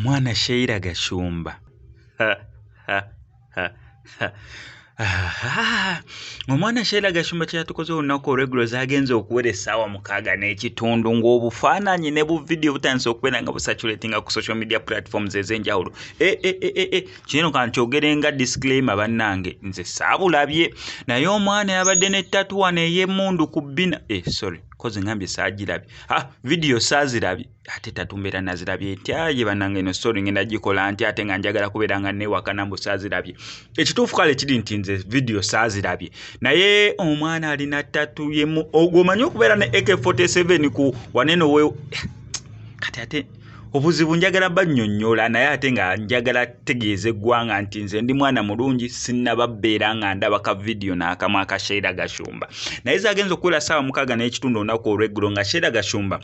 Omwana Sheila Gashumba. Ha, ha, ha, ha. Aha! Omwana Sheila Gashumba kye yatukoze olunaku olw'eggulo zaagenze okuwera essaawa 6:30 ng'obufaananyi ne bu vidiyo butandise okubeera nga busaturatinga ku social media platforms ez'enjawulo. E, e, e, e, e. Kino ka nkyogere nga disclaimer bannange, nze saabulabye naye omwana yabadde ne tattoo wano ey'emmundu ku bbina. Eh, sorry, kozi ngambye saagirabye. Ah, vidiyo saazirabye. Ate tattoo mbeera nazirabye ntya ye bannange eno story ngenda gikola ntya ate nga njagala kubeera nga neewakana mbu saazirabye. Ekituufu kale kiri nti nze vidiyo saazirabye naye omwana alina tattoo yemu ogwomanyi okubeera ne AK47 ku waneno we kati ate obuzibu njagala bannyonnyola naye ate nga njagala tegeeza eggwanga nti nze ndi mwana mulungi sinnaba bbeera nga ndaba ka vidiyo n'akamu aka Sheila Gashumba naye zaagenze okuwera ssaawa 6:30 olunaku olw'eggulo nga Sheila Gashumba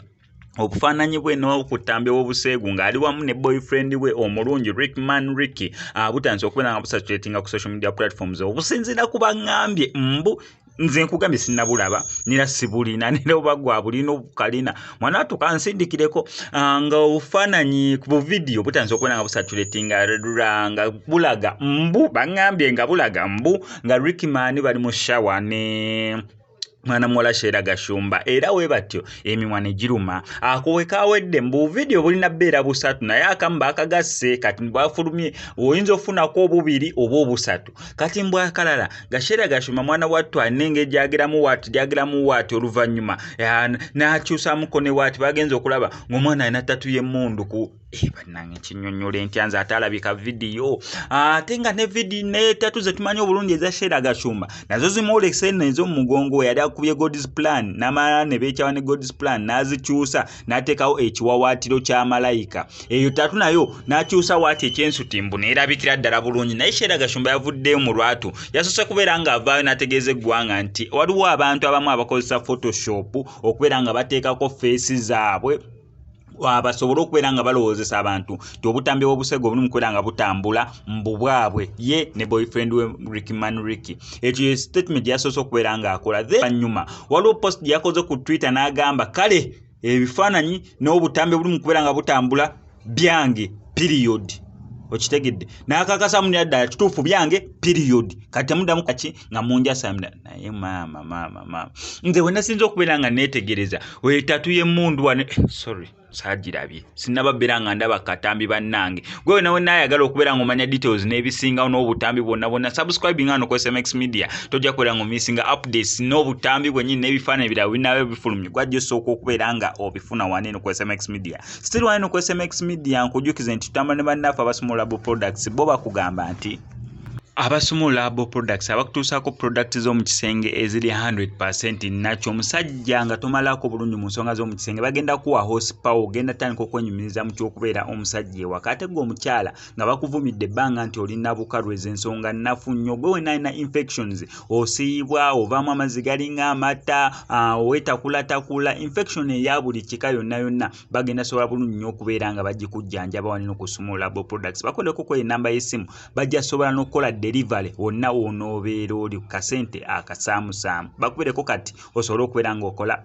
obufaananyi bwe n'okutambi obuseegu ng'ali wamu ne boyfriend we omulungi Rickman Ricky butandise okubeera nga busaturatinga ku social media platforms obusinziira ku baŋŋambye mbu nze nkugambye sinnabulaba nera sibulina nera oba gwa bulina obukalina mwana wattu kansindikireko nga obufaananyi ku buvidiyo butandise okubeera nga busaturatinga nga bulaga mbu baŋŋambye nga bulaga mbu nga Rickman bali mu shower ne mwana muwala Sheila Gashumba era we batyo emimwa ne giruma. Ako we kawedde mbu vidiyo bulina bbeera busatu naye akamu baakagasse kati bwafulumye oyinza okufunako obubiri oba obusatu. Kati mbu akalala nga Sheila Gashumba mwana wattu alina engeri gyageramu waati gyageramu waati oluvannyuma n'akyusamuko ne waati bagenze okulaba ng'omwana alina tattoo y'emmundu ku bannange kinnyonnyola entya nze ate alabika vidiyo ate nga ne vidiyo ne tattoo ze tumanyi obulungi eza Sheila Gashumba nazo zimwolese eno ez'omu mugongo yali akubye God's plan n'amala ne beekyawa ne God's plan n'azikyusa n'ateekawo ekiwawaatiro kya malayika eyo tattoo nayo n'akyusa waati ekyensutimbu n'erabikira ddala bulungi naye Sheila Gashumba yavuddeyo mu lwatu yasoose kubeera ng'avaayo n'ategeeza eggwanga nti waliwo abantu abamu abakozesa photoshop okubeera nga bateekako face zaabwe basobole okubeera nga balowoozesa abantu nti obutambi bw'obusego buli mu kubeera nga butambula mbu bwabwe ye ne boyfriend we Rickman Ricky. Ekyo ye statement yasoose okubeera ng'akola. Then nyuma waliwo post gye yakoze ku Twitter n'agamba kale ebifaananyi n'obutambi obuli mu kubeera nga butambula byange period. Okitegedde n'akakasamu ddala kituufu byange period. Kati temuddamu kaki nga munjasamira naye maama maama maama nze we nasinze okubeera nga neetegereza we tattoo y'emmundu wano sorry saagirabye sinnaba bbeera nga ndaba katambi bannange gwe wena wena ayagala okubeera ng'omanya details n'ebisingawo n'obutambi bwonna bwonna subscribing wano ku SMX Media tojja kubeera ng'omissinga updates n'obutambi bwennyini n'ebifaananyi ebirala binaaba bifulumye gwajja osooka okubeera nga obifuna wano eno ku SMX Media. Still wano eno ku SMX Media nkujjukize nti tutambula ne bannaffe aba Small Lab Products bo bakugamba nti aba Small Lab Products abakutuusaako product z'omu kisenge eziri 100% nakyo omusajja nga tomalaako bulungi mu nsonga z'omu kisenge bagenda kuwa horsepower ogenda tandika okwenyumiriza mu ky'okubeera omusajja ewaka ate gwe omukyala nga bakuvumidde ebbanga nti oli nabukalu ezo ensonga nnafu nnyo gwe wenna alina infections osiiyibwa ovaamu amazzi galinga amata weetakulatakula infection eya buli kika yonna yonna bagenda sobola bulungi nnyo okubeera nga bagikujjanjaba wano ku Small Lab Products bakoleko ku enamba y'essimu bajja sobola n'okukola delivery wonna wonoobeera oli ku kasente akasaamusaamu bakubireko kati osobole okubeera ng'okola.